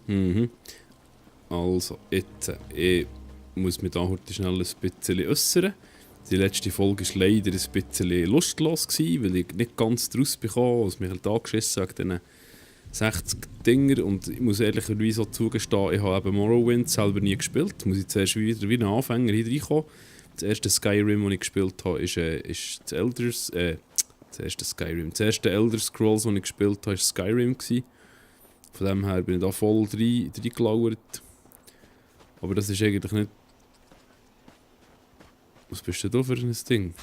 Mhm. Also, jetzt, ich muss mich da heute schnell ein bisschen äußern. Die letzte Folge war leider ein bisschen lustlos, weil ich nicht ganz draus bekam, was mich halt angeschissen hat, diesen 60 Dinger. Und ich muss ehrlicherweise auch zugestehen, ich habe eben Morrowind selber nie gespielt. Muss ich zuerst wieder wie ein Anfänger hier reinkommen. Das erste Skyrim, das ich gespielt habe, ist das erste Skyrim. Das erste Elder Scrolls, das ich gespielt habe, war Skyrim. Von dem her bin ich da voll reingelauert. Aber das ist eigentlich nicht... Was bist du da für ein Ding?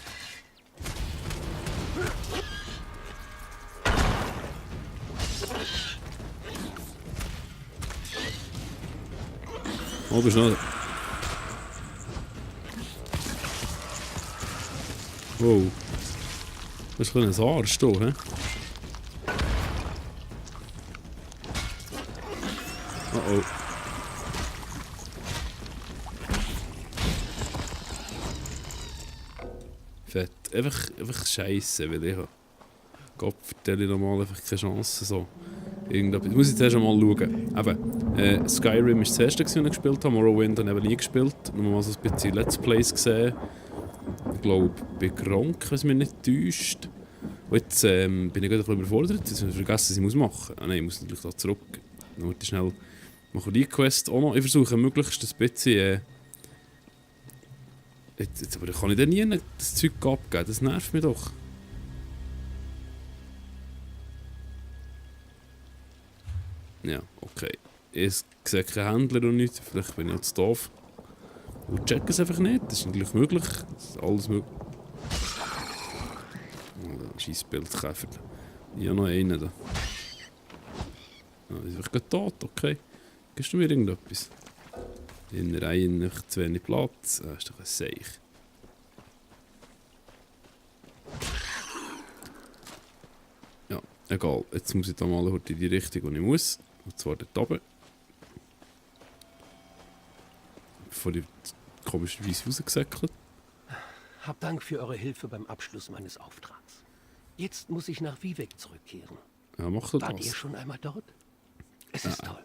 Oh, bist du noch... Wow. Das ist ein Arsch hier, hä? Oh oh. Fett. Einfach scheisse, weil ich habe... Gott, vertelle ich nochmal einfach keine Chance. So. Irgendetwas. Muss ich zuerst einmal schauen. Eben, Skyrim war das erste, was ich gespielt habe. Morrowind habe ich eben nie gespielt. Nur mal so ein bisschen Let's Plays gesehen. Ich glaube, bei Gronk, wenn es mich nicht täuscht. Und jetzt bin ich gerade ein bisschen überfordert. Jetzt habe ich vergessen, was ich machen muss. Ah nein, ich muss natürlich da zurück. Dann schnell machen die Quest auch noch. Ich versuche möglichst ein bisschen... aber kann ich dann nie das Zeug abgeben? Das nervt mich doch. Ja, okay. Ich sehe keinen Händler und nichts. Vielleicht bin ich auch zu doof. Und checken es einfach nicht. Das ist natürlich möglich. Das ist alles möglich. Oh, scheiß Bildkäfer. Ich habe noch einen da. Ah, ist einfach gerade tot, okay. Gibst du mir irgendetwas? In der Reihe nicht zu wenig Platz. Das ist doch ein Seich. Ja, egal. Jetzt muss ich da mal in die Richtung, wo ich muss. Und zwar dort oben. Bevor ich komischerweise rausgesäckelt. Hab Dank für eure Hilfe beim Abschluss meines Auftrags. Jetzt muss ich nach Vivec zurückkehren. Ja, mach das. Wart ihr schon einmal dort? Es ist toll.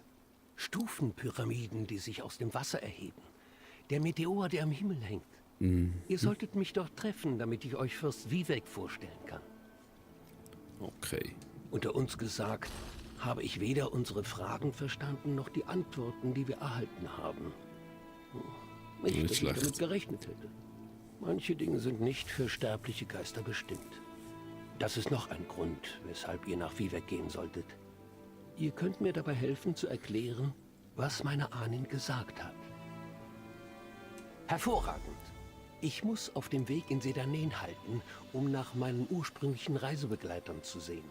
Stufenpyramiden, die sich aus dem Wasser erheben. Der Meteor, der am Himmel hängt. Ihr solltet mich dort treffen, damit ich euch Fürst Vivec vorstellen kann. Okay. Unter uns gesagt, habe ich weder unsere Fragen verstanden, noch die Antworten, die wir erhalten haben. Nicht, dass ich damit gerechnet hätte. Manche Dinge sind nicht für sterbliche Geister bestimmt. Das ist noch ein Grund, weshalb ihr nach Vivec gehen solltet. Ihr könnt mir dabei helfen zu erklären, was meine Ahnen gesagt hat. Hervorragend! Ich muss auf dem Weg in Sedanen halten, um nach meinen ursprünglichen Reisebegleitern zu sehen.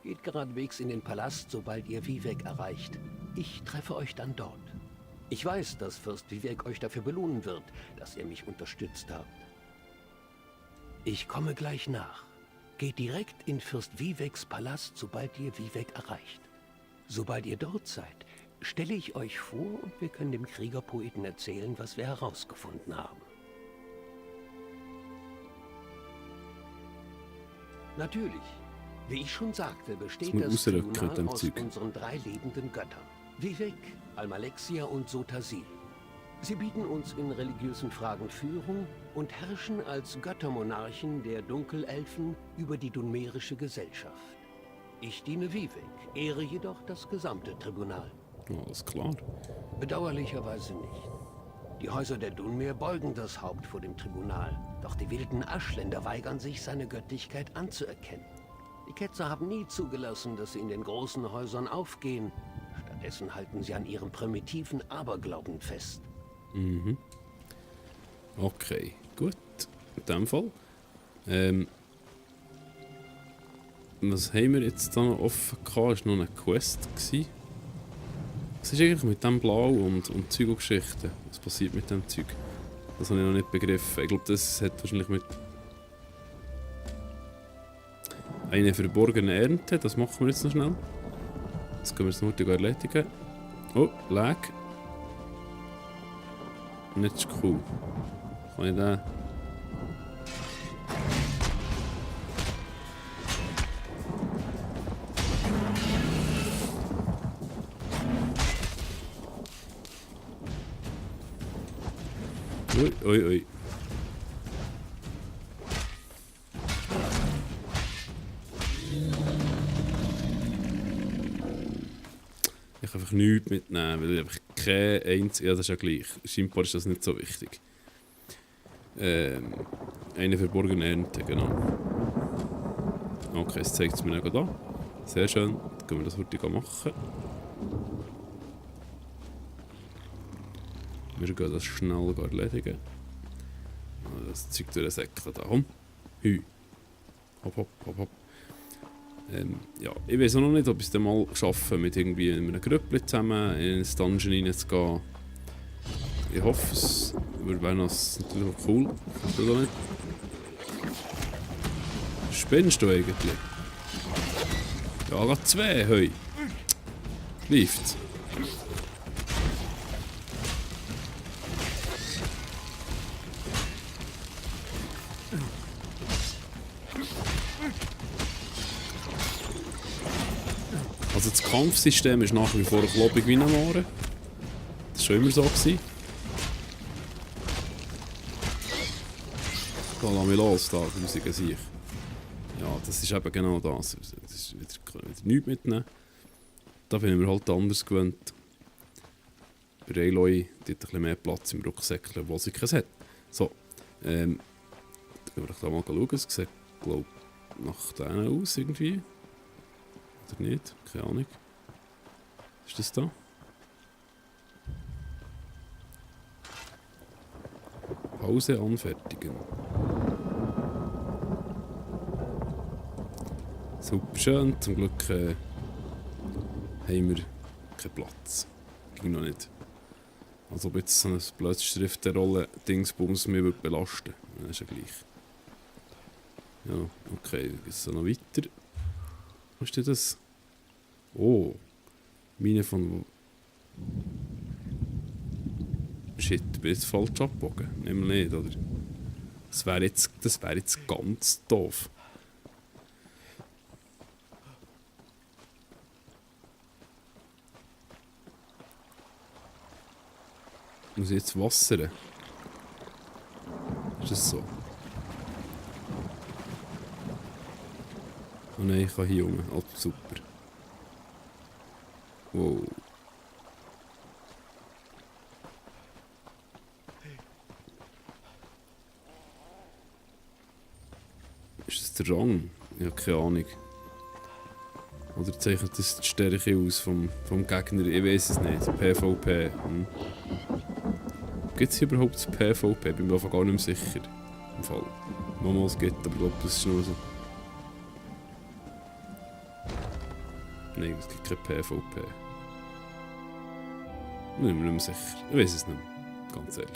Geht geradewegs in den Palast, sobald ihr Vivec erreicht. Ich treffe euch dann dort. Ich weiß, dass Fürst Vivec euch dafür belohnen wird, dass ihr mich unterstützt habt. Ich komme gleich nach. Geht direkt in Fürst Vivecs Palast, sobald ihr Vivec erreicht. Sobald ihr dort seid, stelle ich euch vor und wir können dem Kriegerpoeten erzählen, was wir herausgefunden haben. Natürlich. Wie ich schon sagte, besteht das Tribunal aus unseren 3 lebenden Göttern. Vivec, Almalexia und Sotasil. Sie bieten uns in religiösen Fragen Führung und herrschen als Göttermonarchen der Dunkelelfen über die dunmerische Gesellschaft. Ich diene Vivec, ehre jedoch das gesamte Tribunal. Alles klar. Bedauerlicherweise nicht. Die Häuser der Dunmer beugen das Haupt vor dem Tribunal, doch die wilden Aschländer weigern sich, seine Göttlichkeit anzuerkennen. Die Ketzer haben nie zugelassen, dass sie in den großen Häusern aufgehen. Stattdessen halten sie an ihrem primitiven Aberglauben fest. Mhm. Okay, gut. In dem Fall. Was haben wir jetzt da noch offen gehabt? Das war noch eine Quest. Was ist eigentlich mit dem Blau und Zeug und Geschichten? Was passiert mit dem Zeug? Das habe ich noch nicht begriffen. Ich glaube, das hat wahrscheinlich mit... Eine verborgene Ernte, das machen wir jetzt noch schnell. Das können wir jetzt noch erledigen. Oh, Lag. Nicht cool. Kann ich den... Ui, ui, ui. Ich kann einfach nichts mitnehmen, weil ich einfach kein einziges... Ja, das ist ja gleich. Scheinbar ist das nicht so wichtig. Eine verborgene Ernte, genau. Okay, jetzt zeigt es mir noch an. Sehr schön. Dann können wir das heute machen. Wir gehen das schnell erledigen. Das Zeug durch den Säckchen da. Komm. Hü. Hopp, hopp, hopp, hopp. Ja, ich weiß auch noch nicht, ob ich es dann mal schaffe, mit irgendwie einem Grüppli zusammen in ein Dungeon reinzugehen. Ich hoffe, es wäre natürlich auch cool. Ich weiß auch nicht. Spinnst du eigentlich? Ja, gerade 2, hey. Läuft's. Also das Kampfsystem ist nach wie vor klobig wie ein Mohren. Das war schon immer so gewesen. Da lass mich los, da, grusige Sicht. Ja, das ist eben genau das. Das ist wieder nichts mitnehmen. Da bin ich mir halt anders gewöhnt. Bei Aloy hat ein bisschen mehr Platz im Rucksäckchen, wo sie keins hat. So, dann gehen wir da mal schauen. Es sieht, glaube ich, nach denen aus irgendwie. Oder nicht? Keine Ahnung. Ist das da? Pause anfertigen. Super schön, zum Glück haben wir keinen Platz. Ging noch nicht. Also ob jetzt so ein blödes Schriftenrolle-Dingsbums mich belasten würde. Das ist ja gleich. Ja, okay, geht's noch weiter. Was ist denn das? Oh, Mine von... Shit, bin ich jetzt falsch abgebogen? Nehmen wir nicht, oder? Das wäre jetzt ganz doof. Muss ich jetzt wassern? Ist das so? Oh nein, ich kann hier rum. Oh, super. Wow. Ist das der Rang? Ich habe keine Ahnung. Oder zeichnet das die Stärke aus vom Gegner? Ich weiß es nicht. PvP. Gibt es überhaupt das PvP? Ich bin mir einfach gar nicht mehr sicher. Im Fall. Mal es gibt, aber ich glaube, das ist nur so. Nein, es gibt kein PvP. Ich bin mir nicht mehr sicher. Ich weiß es nicht mehr. Ganz ehrlich.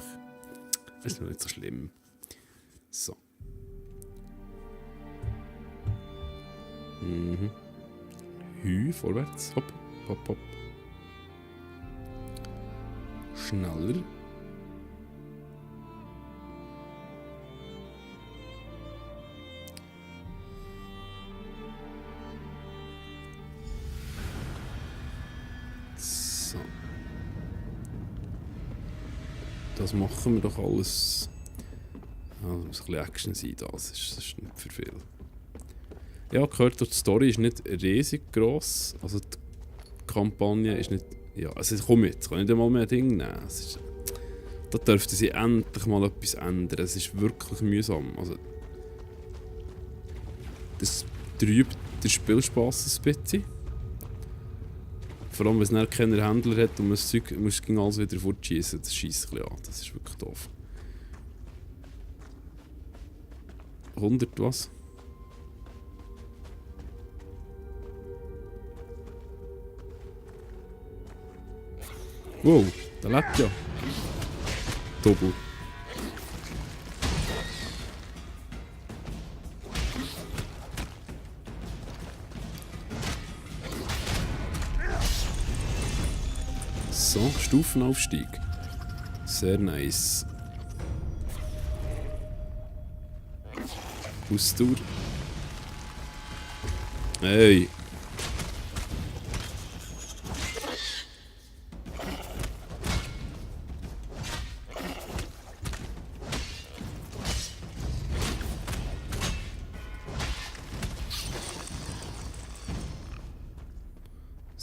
Das ist noch nicht so schlimm. So. Mhm. Hü, vorwärts. Hopp, hopp, hopp. Schneller. So. Das machen wir doch alles. Ja, das muss ein bisschen Action sein, das ist nicht für viel. Ja, gehört, die Story ist nicht riesig gross. Also die Kampagne ist nicht... Ja, also komm jetzt, kann ich nicht mal mehr Ding nehmen. Da dürften sie endlich mal etwas ändern. Es ist wirklich mühsam. Also, das trübt den Spielspass ein bisschen. Vor allem, wenn es dann keinen Händler hat und man das Zeug muss gegen alles wieder fortschießen. Das scheisst ein bisschen an. Das ist wirklich doof. 100 was? Wow, der lebt ja. Doppel. So, Stufenaufstieg. Sehr nice. Ausdauer. Hey.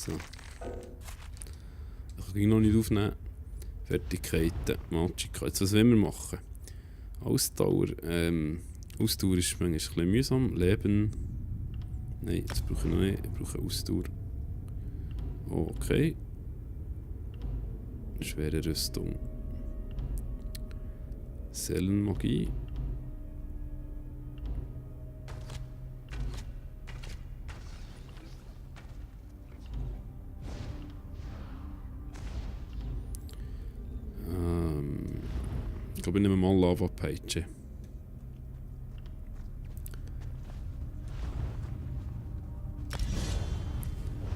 So. Ich kann ihn noch nicht aufnehmen. Fertigkeiten, Magicka. Jetzt was wollen wir machen? Ausdauer. Ausdauer ist manchmal ein bisschen mühsam. Leben. Nein, das brauche ich noch nicht. Ich brauche Ausdauer. Oh, okay. Schwere Rüstung. Seelenmagie. Ich glaube, ich nehme mal Lava-Peitsche.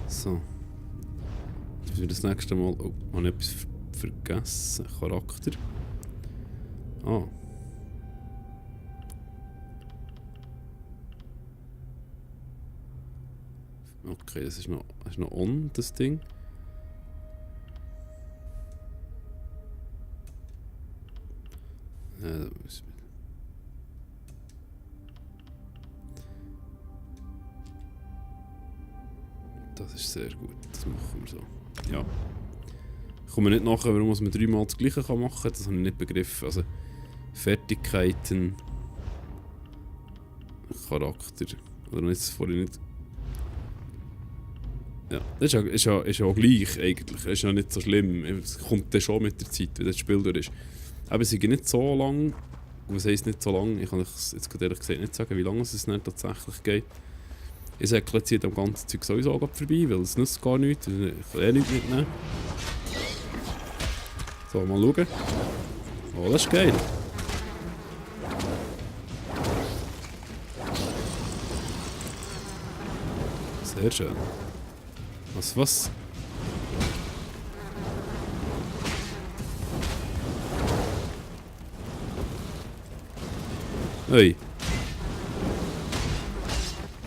So. Jetzt wir das nächste Mal... Oh, habe ich etwas vergessen? Charakter. Ah. Okay, das ist noch on, das Ding. Das ist sehr gut, das machen wir so. Ja. Ich komme nicht nachher, warum man 3-mal das Gleiche machen kann, das habe ich nicht begriffen. Also, Fertigkeiten, Charakter, oder jetzt vorhin nicht. Ja, das ist ja auch gleich eigentlich, das ist ja nicht so schlimm, es kommt dann schon mit der Zeit, wenn das Spiel durch ist. Aber es ist nicht so lang, was heisst nicht so lang, ich kann jetzt ehrlich gesagt nicht sagen, wie lange es nicht tatsächlich geht. Ich sage jetzt am ganzen Zeug sowieso vorbei, weil es nützt gar nichts, ich kann eh nichts mitnehmen. So, mal schauen. Oh, das ist geil. Sehr schön. Was? Hey.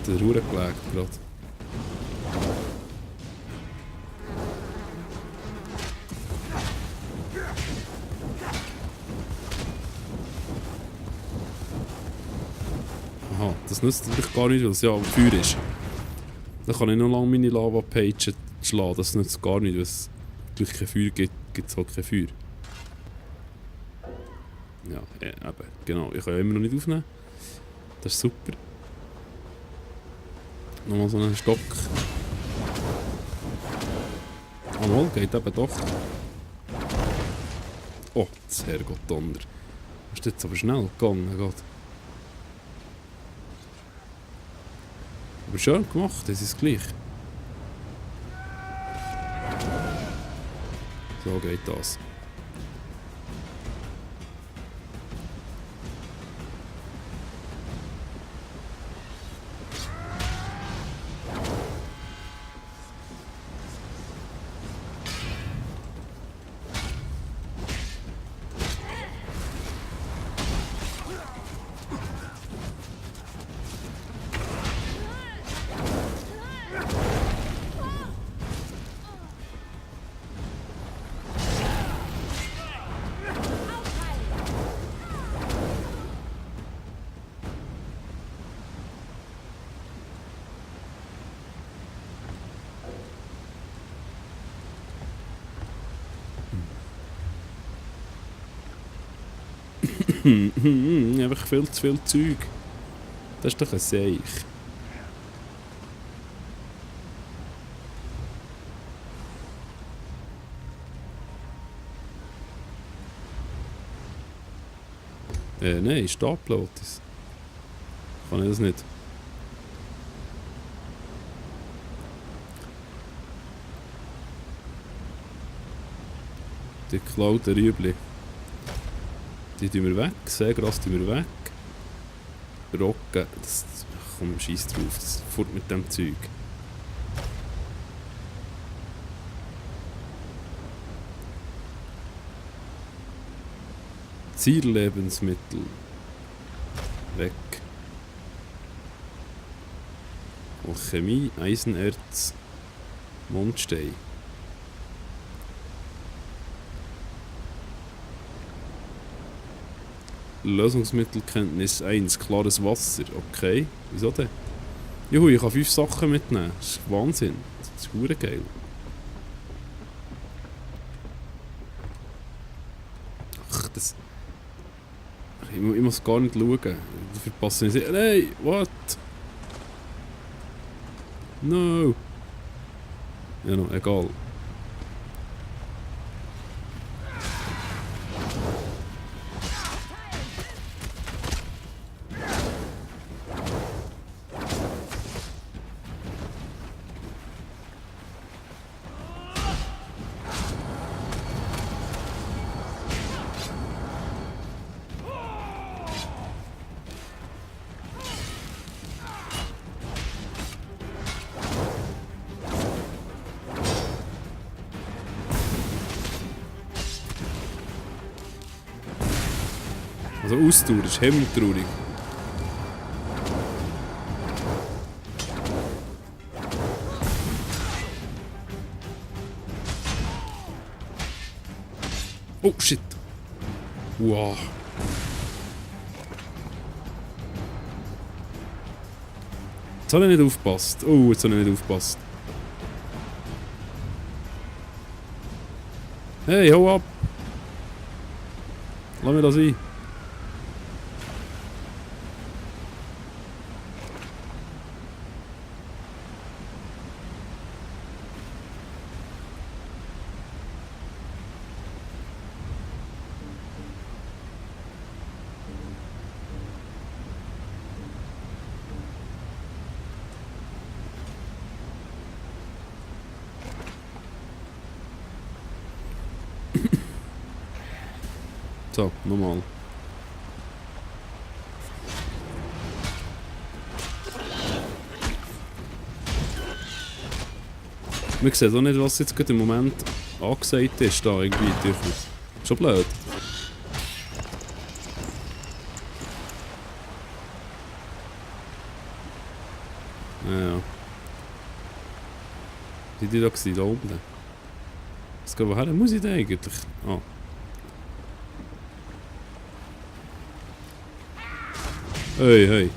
Der Ruhe gelegt gerade. Aha, das nützt natürlich gar nicht, weil es ja am Feuer ist. Dann kann ich noch lange meine Lava-Page schlagen, das nützt gar nicht, weil es durch kein Feuer gibt, gibt es halt kein Feuer. Ja, eben, genau, ich kann ja immer noch nicht aufnehmen. Das ist super. Nochmal so einen Stock. Ah, mal, geht eben doch. Oh, das Herrgott Donner. Ist jetzt aber schnell gegangen, Gott. Aber schön gemacht, das ist gleich. So geht das. Einfach viel zu viel Zeug. Das ist doch ein Seich. Nein, Stapelautos. Kann ich das nicht? Die geklauten Rüebli. Die tun wir weg, Seegras tun wir weg. Roggen, das komm, scheiß drauf, das fort mit dem Zeug. Zierlebensmittel. Weg. Alchemie, Eisenerz, Mondstein. Lösungsmittelkenntnis 1, klares Wasser. Okay, wieso denn? Juhu, ich kann 5 Sachen mitnehmen. Das ist Wahnsinn. ist verdammt geil. Ach, das... Ich muss gar nicht schauen. Da verpasse ich nicht. Nein, what? No! Ja, no, egal. Also Ausdauer ist himmeltraurig. Oh shit! Wow! Jetzt habe ich nicht aufgepasst. Oh, jetzt habe ich nicht aufgepasst. Hey, hau ab! Lass mir das sein. So, nochmal. Wir sehen auch nicht, was jetzt gerade im Moment angesagt ist, da irgendwie. Schon blöd. Ja. Wie die da gewesen, da oben? Was geht woher? Muss ich da eigentlich? Ah. Hey, hey.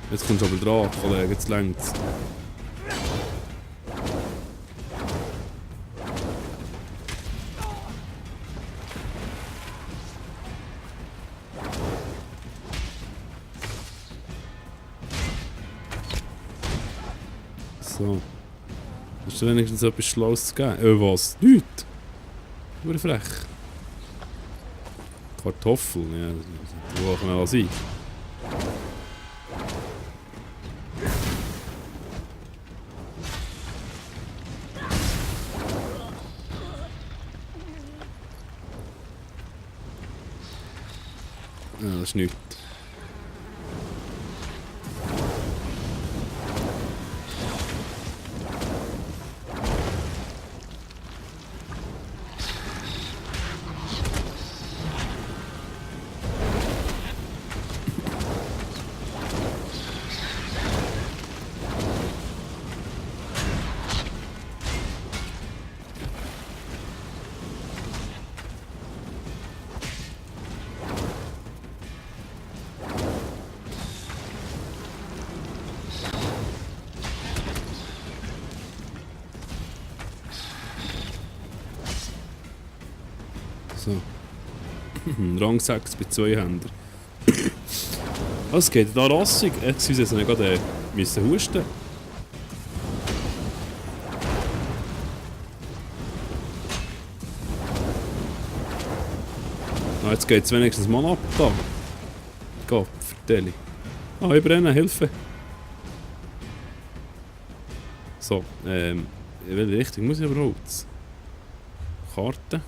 Jetzt kommst du aber dran, Kollege, jetzt längt's. So. Hast du wenigstens etwas Schlaues zu geben? Was? Nichts? Nur frech. Kartoffeln, ja. Wo kann man sein? Ja, das ist nichts. So. Rang 6 bei 2 Händen. Was geht da rassig? Excuse, jetzt habe ich gerade müssen husten. Ah, jetzt geht es wenigstens mal ab da. Gott, vertelle. Ah, ich brenne, Hilfe. So, in welche Richtung muss ich überhaupt? Karte.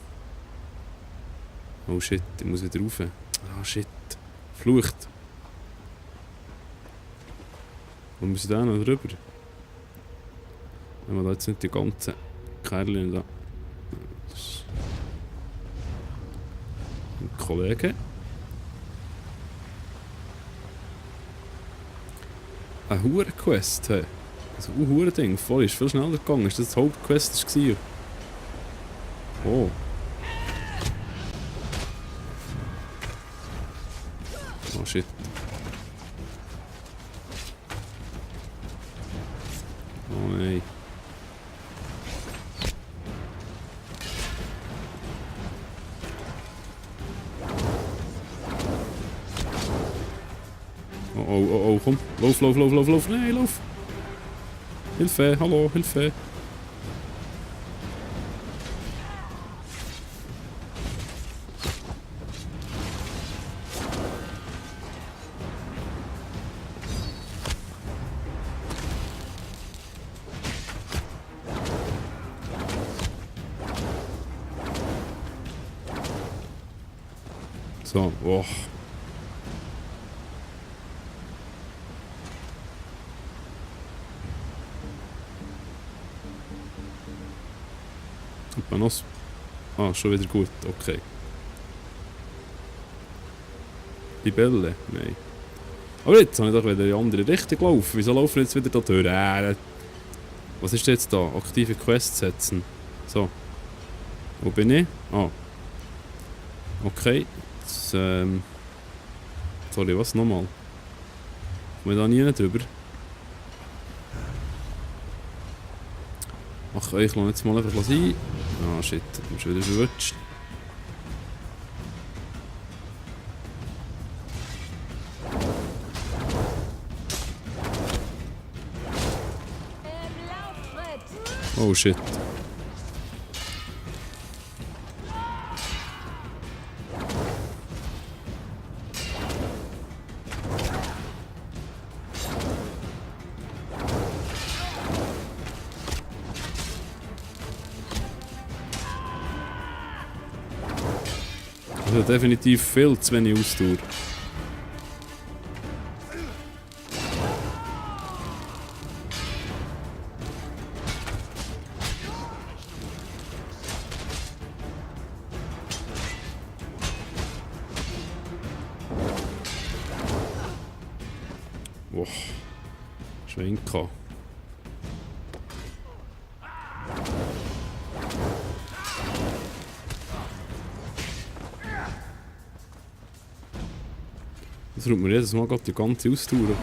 Oh shit, ich muss wieder rauf. Ah shit. Flucht. Wo muss ich da noch drüber? Wenn wir da jetzt nicht die ganzen Kerle da. Das ist ein Kollege. Eine Hurenquest. Hey. Also ein Hurending. Voll ist viel schneller gegangen. Ist das die Hauptquest? Oh. Oh shit. Oh nein. komm. Lauf, lauf, lauf, lauf, lauf. Nein, lauf. Hilfe, hallo, Hilfe. So, boah. Und man noch... Ah, schon wieder gut, okay. Die Bälle? Nein. Aber jetzt habe ich doch wieder in die andere Richtung gelaufen. Wieso laufen wir jetzt wieder da durch? Was ist jetzt da? Aktive Quests setzen. So. Wo bin ich? Ah. Okay. Jetzt, sorry, was nochmal? Kommen wir da nie drüber? Ach, ich lasse jetzt mal einfach sein. Ah, shit, ich bin schon wieder verwutscht. Oh shit. Also definitiv viel zu wenig Ausdauer. Boah, Schwenka. Das räumt mir jedes Mal gerade die ganze Ausdauer.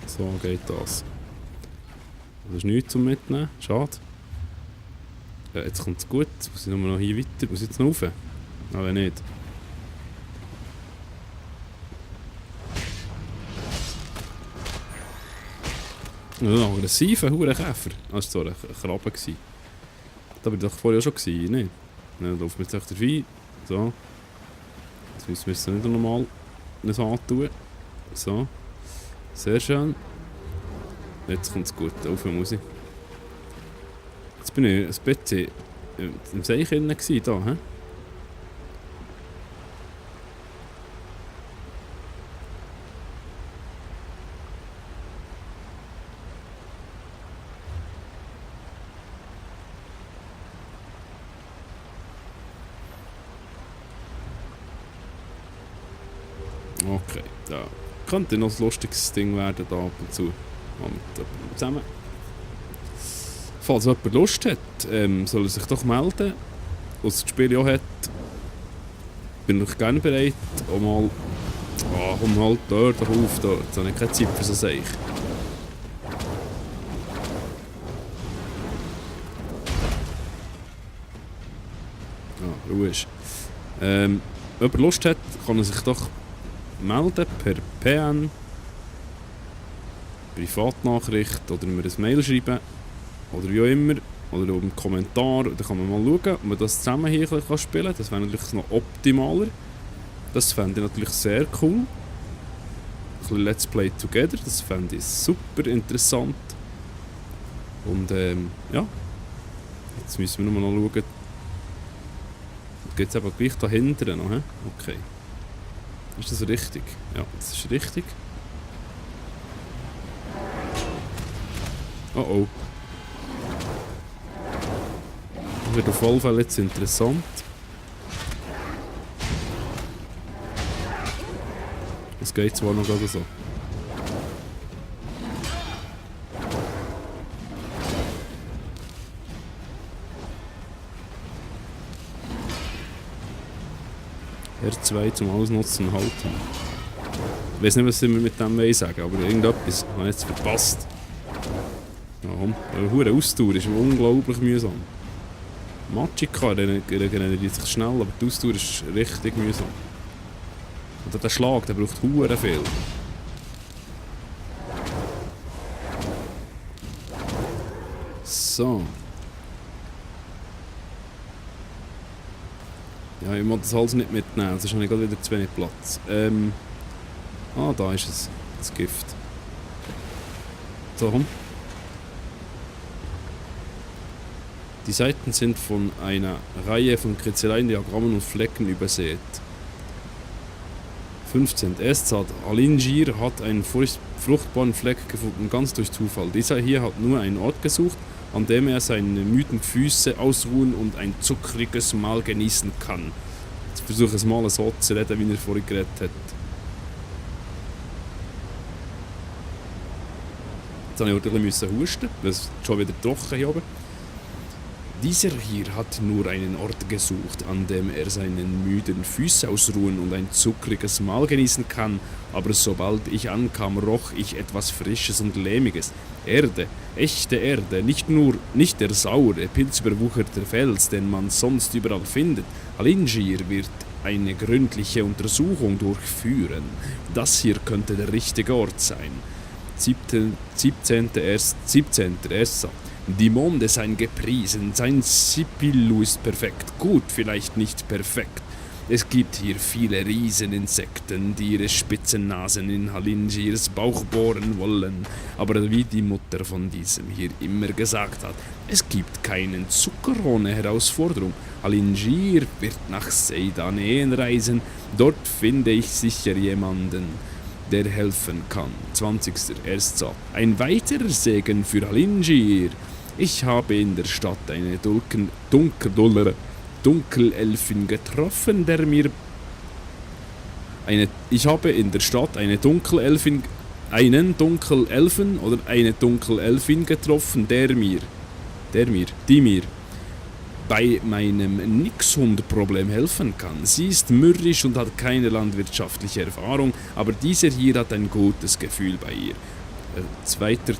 So geht das. Das ist nichts zum Mitnehmen, schade. Ja, jetzt kommt es gut, jetzt muss ich noch hier weiter, muss ich jetzt noch rauf? Aber nicht. Ja, ein aggressiver Hurenkäfer. Das war so ein Krabbe. Da war ich doch vorher auch schon, nicht? Ja, da laufen wir jetzt echt dabei. So. Jetzt müssen wir es nicht nochmal antun. So. Sehr schön. Jetzt kommt es gut, auf muss ich. Jetzt bin ich ein bisschen im Seich hier, hä? Okay, da könnte noch ein lustiges Ding werden, da ab und zu. Mal mit jemandem zusammen. Falls jemand Lust hat, soll er sich doch melden. Was das Spiel auch hat, bin ich gerne bereit, auch mal komm halt dort auf, da habe ich keine Zeit für so Seich. Ruhe ist. Wenn jemand Lust hat, kann er sich doch melden per PN, Privatnachricht oder mir ein Mail schreiben oder wie auch immer, oder im Kommentar, da kann man mal schauen, ob man das zusammen hier spielen kann. Das wäre natürlich noch optimaler. Das fände ich natürlich sehr cool. Ein bisschen Let's Play Together, das fände ich super interessant. Und ja, jetzt müssen wir nur noch schauen. Geht es aber gleich dahinter noch, he? Okay. Ist das richtig? Ja, das ist richtig. Oh oh. Das wird auf jeden Fall jetzt interessant. Es geht zwar noch gerade so. R2 zum Ausnutzen und Halten. Ich weiß nicht, was sie mir mit dem sagen, aber irgendetwas habe ich jetzt verpasst. Ja, eine hohe Ausdauer ist unglaublich mühsam. Magicka regeneriert sich schnell, aber die Ausdauer ist richtig mühsam. Und der Schlag, der braucht hure viel. So. Ja, ich muss das Holz nicht mitnehmen, sonst habe ich gerade wieder zu wenig Platz. Da ist es. Das Gift. So, komm. Die Seiten sind von einer Reihe von Kritzeleien, Diagrammen und Flecken übersät. 15. Erstsat. Alingir hat einen fruchtbaren Fleck gefunden, ganz durch Zufall. Dieser hier hat nur einen Ort gesucht, an dem er seine müden Füße ausruhen und ein zuckriges Mahl genießen kann. Jetzt versuche ich es mal so zu reden, wie er vorhin geredet hat. Jetzt habe ich auch ein bisschen husten, weil es schon wieder trocken hier oben. Dieser hier hat nur einen Ort gesucht, an dem er seinen müden Füße ausruhen und ein zuckriges Mahl genießen kann, aber sobald ich ankam, roch ich etwas Frisches und Lehmiges. Erde, echte Erde, nicht der saure, pilzüberwucherte Fels, den man sonst überall findet. Alingir wird eine gründliche Untersuchung durchführen. Das hier könnte der richtige Ort sein. 17. Erster. Die Monde seien gepriesen, sein Sipilu ist perfekt, gut, vielleicht nicht perfekt. Es gibt hier viele Rieseninsekten, die ihre spitzen Nasen in Alingirs Bauch bohren wollen. Aber wie die Mutter von diesem hier immer gesagt hat, es gibt keinen Zucker ohne Herausforderung. Alingir wird nach Seidaneen reisen, dort finde ich sicher jemanden, der helfen kann. 20. Erstsat. Ein weiterer Segen für Alingir. Ich habe in der Stadt eine Dunkelelfin getroffen, die mir bei meinem Nixhund-Problem helfen kann. Sie ist mürrisch und hat keine landwirtschaftliche Erfahrung, aber dieser hier hat ein gutes Gefühl bei ihr. Zweite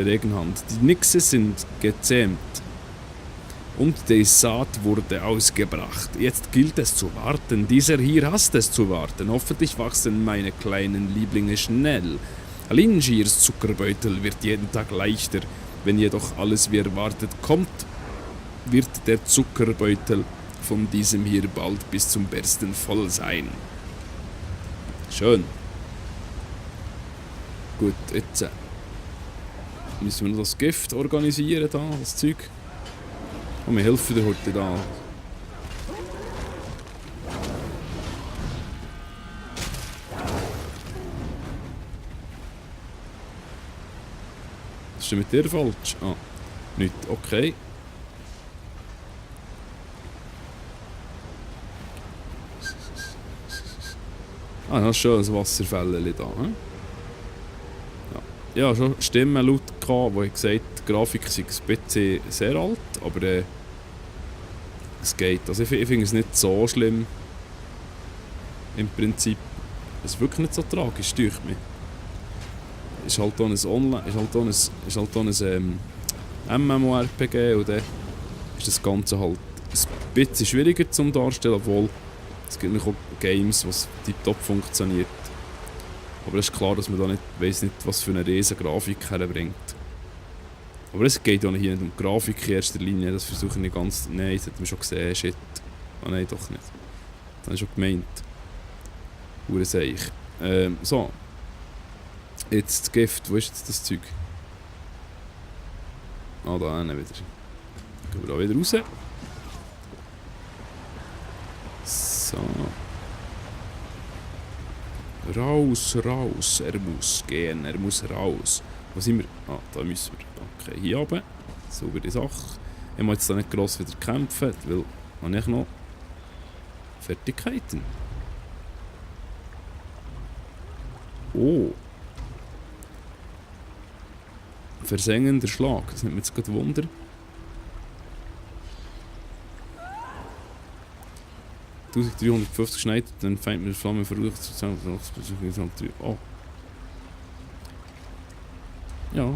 Regenhand. Die Nixe sind gezähmt und die Saat wurde ausgebracht. Jetzt gilt es zu warten. Dieser hier hasst es zu warten. Hoffentlich wachsen meine kleinen Lieblinge schnell. Alingirs Zuckerbeutel wird jeden Tag leichter. Wenn jedoch alles wie erwartet kommt, wird der Zuckerbeutel von diesem hier bald bis zum Bersten voll sein. Schön. Gut, jetzt müssen wir noch das Gift organisieren, da, das Zeug. Und wir helfen dir heute da. Was ist denn mit dir falsch? Ah, nicht. Okay. Ah, das ist schon ein Wasserfällchen da. Hm? Ja, schon Stimmen laut gehabt, die gesagt haben, die Grafik sei ein bisschen sehr alt, aber es geht. Also ich finde es nicht so schlimm. Im Prinzip. Es ist wirklich nicht so tragisch, durch mich. Es ist halt auch ein MMORPG und dann ist das Ganze halt ein bisschen schwieriger zum Darstellen, obwohl es gibt auch Games, was tiptop funktioniert. Aber es ist klar, dass man da nicht weiss nicht, was für eine riesen Grafik herbringt. Aber es geht auch hier nicht um Grafik in erster Linie, das versuche ich nicht ganz... Nein, das hat man schon gesehen, shit. Ah nein, doch nicht. Das habe ich schon gemeint. Hure Seich. So. Jetzt das Gift, wo ist jetzt das Zeug? Ah, da hinten wieder. Gehen wir da wieder raus. So. Raus, raus, er muss gehen, er muss raus. Wo sind wir? Ah, da müssen wir. Okay, hier oben. Saubere Sache. Ich muss jetzt da nicht gross wieder kämpfen, weil habe ich noch Fertigkeiten. Oh. Versengender Schlag, das nimmt mich jetzt gerade Wunder. $1350 geschneit, dann fängt mir die Flamme verrucht zu sein. Oh. Ja.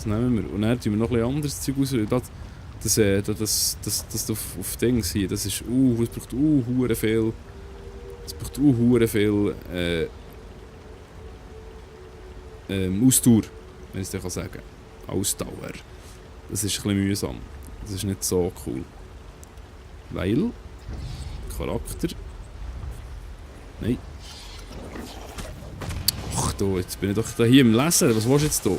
Was nehmen wir? Und dann tun wir noch ein bisschen anderes Zeug aus. Das auf Dings hier, das ist, es braucht hure viel. Es braucht hure viel Ausdauer, wenn ich es dir sagen kann. Ausdauer. Das ist ein bisschen mühsam. Das ist nicht so cool. Weil Charakter. Nein. Ach du, jetzt bin ich doch da hier im Lesen. Was willst du jetzt hier?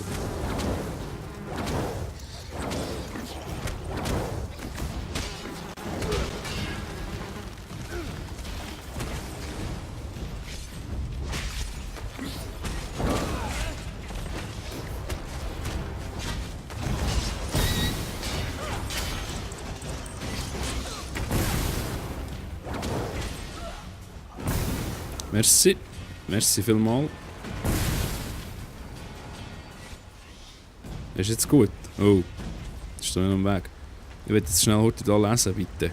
Merci. Merci vielmals. Ist jetzt gut? Oh. Das ist doch nicht am Weg. Ich will jetzt schnell heute hier lesen, bitte.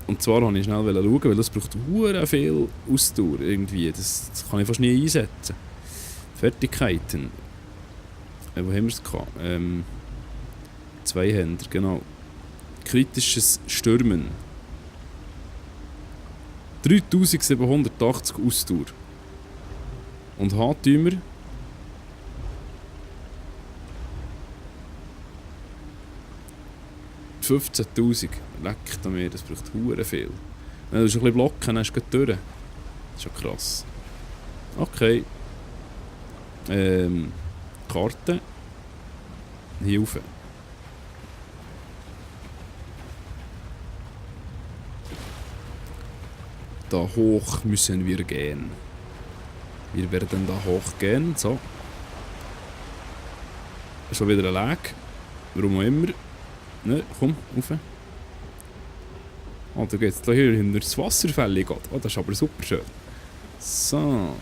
Und zwar wollte ich schnell schauen, weil das braucht hure viel Ausdauer irgendwie. Das kann ich fast nie einsetzen. Fertigkeiten. Wo haben wir es gehabt? Zweihänder, genau. Kritisches Stürmen. 3780 Ausdauer. Und H-Tümer. $15.000. Leckt an mir, das braucht hure viel. Wenn du ein bisschen blocken, dann hast du gleich durch. Das ist ja krass. Okay. Karte. Hier rauf. Da hoch müssen wir gehen. Wir werden da hoch gehen. So. Schon wieder ein Lag. Warum auch immer. Ne, komm, rauf. Oh, da geht's hier hinter das Wasserfälle. Oh, das ist aber super schön. So.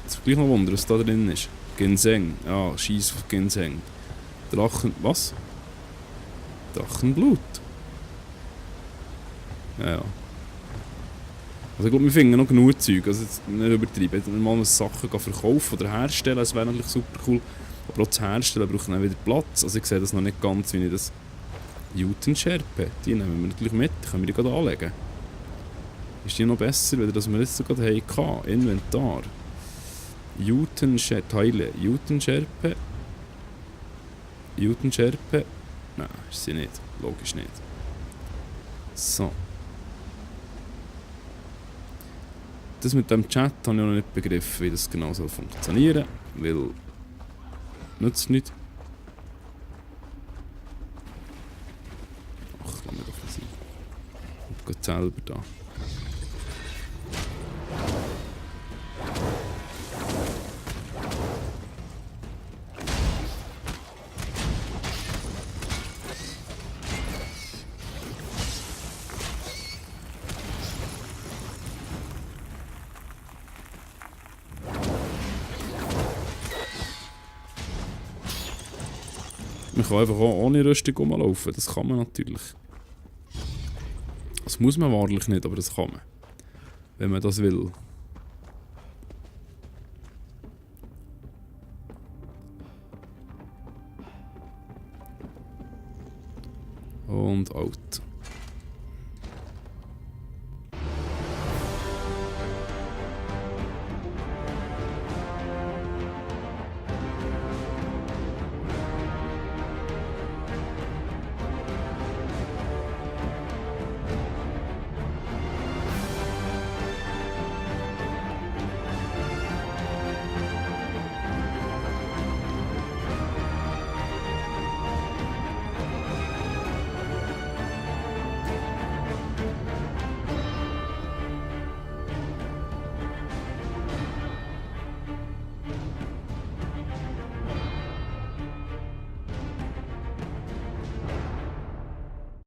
Jetzt gleich noch wundern, was da drin ist. Ginseng. Ja, Scheiß auf Ginseng. Drachen. Was? Drachenblut. Ja. Also ich glaube, wir finden noch genug Zeug. Also jetzt nicht übertreiben. Wenn wir mal Sachen verkaufen oder herstellen, das wäre natürlich super cool. Aber auch das Herstellen braucht dann wieder Platz. Also ich sehe das noch nicht ganz, wie ich das... Jutenscherpe, die nehmen wir natürlich mit. Können wir die gerade anlegen. Ist die noch besser, als wir jetzt gerade hatten? Inventar. Teile. Jutenscherpe. Jutenscherpe. Nein, ist sie nicht. Logisch nicht. So. Das mit dem Chat habe ich noch nicht begriffen, wie das genau soll funktionieren. Weil... Nützt nicht. Ach, lass mich doch nicht sein. Ich gehe selber da. Man kann einfach auch ohne Rüstung rumlaufen, das kann man natürlich. Das muss man wahrlich nicht, aber das kann man. Wenn man das will. Und out.